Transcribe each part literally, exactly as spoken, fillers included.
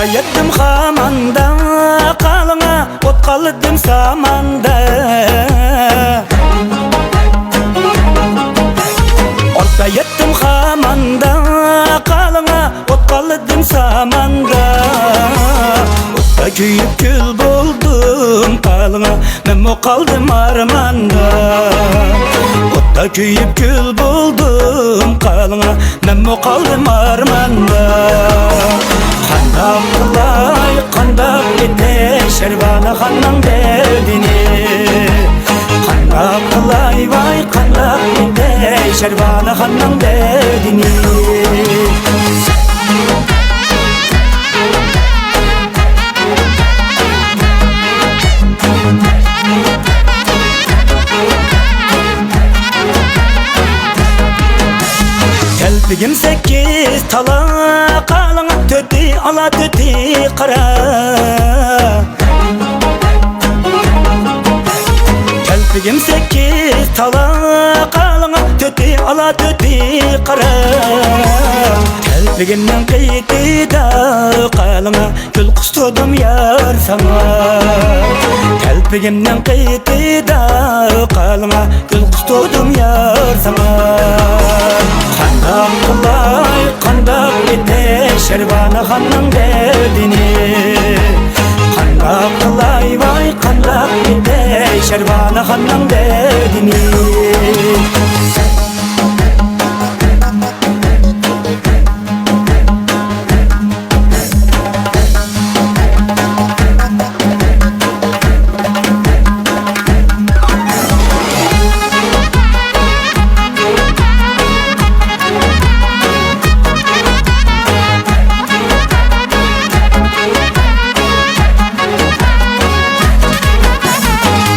يەتتىم خاماندا، قالىڭا ئوت قالدىم ساماندا. ئورتا يەتتىم خاماندا، قالىڭا ئوت قالدىم ساماندا. ئوتتا كۆيۈپ كۈل بولدۇم، قالىڭا مەنمۇ قالدىم ئارماندا. ئوتتا كۆيۈپ كۈل بولدۇم، قالىڭا مەنمۇ قالدىم ئارماندا. قانداق قىلاي، قانداق ئېيتاي شەرۋانىخاننىڭ دەردىنى؟ قانداق قىلاي ۋاي، قانداق ئېيتاي شەرۋانىخاننىڭ دەردىنى؟ تەلپىگىم سەككىز تالا، قالىڭا تۆتى ئالا، تۆتى قارا. تەلپىگىم سەككىز تالا، قالىڭا تۆتى ئالا، تۆتى قارا. تەلپىگىمنىڭ قېيىتىدا، قالىڭا گۈل قۇستۇردۇم يار ساڭا. تەلپىگىمنىڭ قېيىتىدا، قالىڭا گۈل قۇستۇردۇم يار ساڭا. قانداق قىلاي، قانداق ئېيتاي شەرۋانىخاننىڭ دەردىنى؟ قانداق قىلاي ۋاي، قانداق ئېيتاي شەرۋانىخاننىڭ دەردىنى؟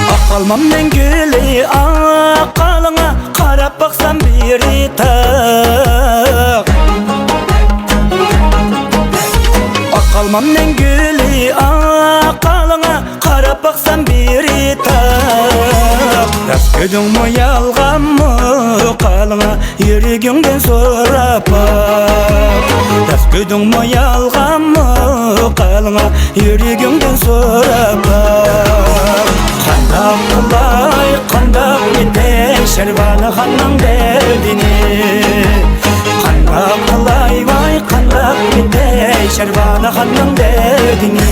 ئاق ئالمامنىڭ گۈلى ئاق، قالىڭا قاراپ باقسام بىرى تاق. ئاق ئالمامنىڭ گۈلى ئاق، قالىڭا قاراپ باقسام بىرى تاق. راست كۆردۈڭمۇ يالغانمۇ، قالىڭا يۈرىكىڭدىن سوراپ باق. راست كۆردۈڭمۇ يالغانمۇ، قالىڭا يۈرىكىڭدىن سوراپ باق. قانداق قىلاي، قانداق ئېيتاي شەرۋانىخاننىڭ دەردىنى؟ قانداق قىلاي ۋاي، قانداق ئېيتاي شەرۋانىخاننىڭ دەردىنى؟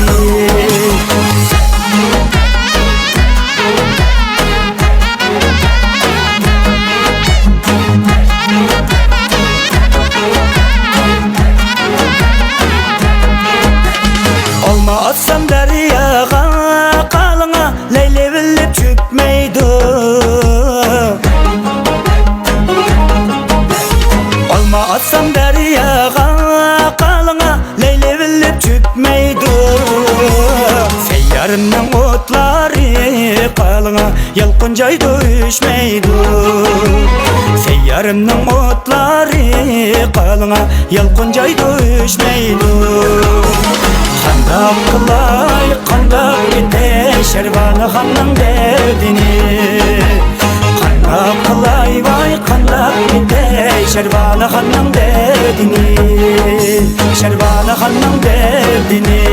ئالما ئاتسام دەرياغا، قالىڭا لەيلى بىلىپ چۆكمەيدۇ. ئالما ئاتسام دەرياغا، قالىڭا لەيلى بىلىپ چۆكمەيدۇ. سەييارىمنىڭ ئوتلىرى، قالىڭا يالقۇن جايدا ئۆچمەيدۇ. سەييارىمنىڭ ئوتلىرى، قالىڭا يالقۇن جايدا ئۆچمەيدۇ. قانداق قىلاي، قانداق ئېيتاي شەرۋانىخاننىڭ دەردىنى؟ قانداق قىلاي ۋاي، قانداق ئېيتاي شەرۋانىخاننىڭ دەردىنى؟ شەرۋانىخاننىڭ دەردىنى.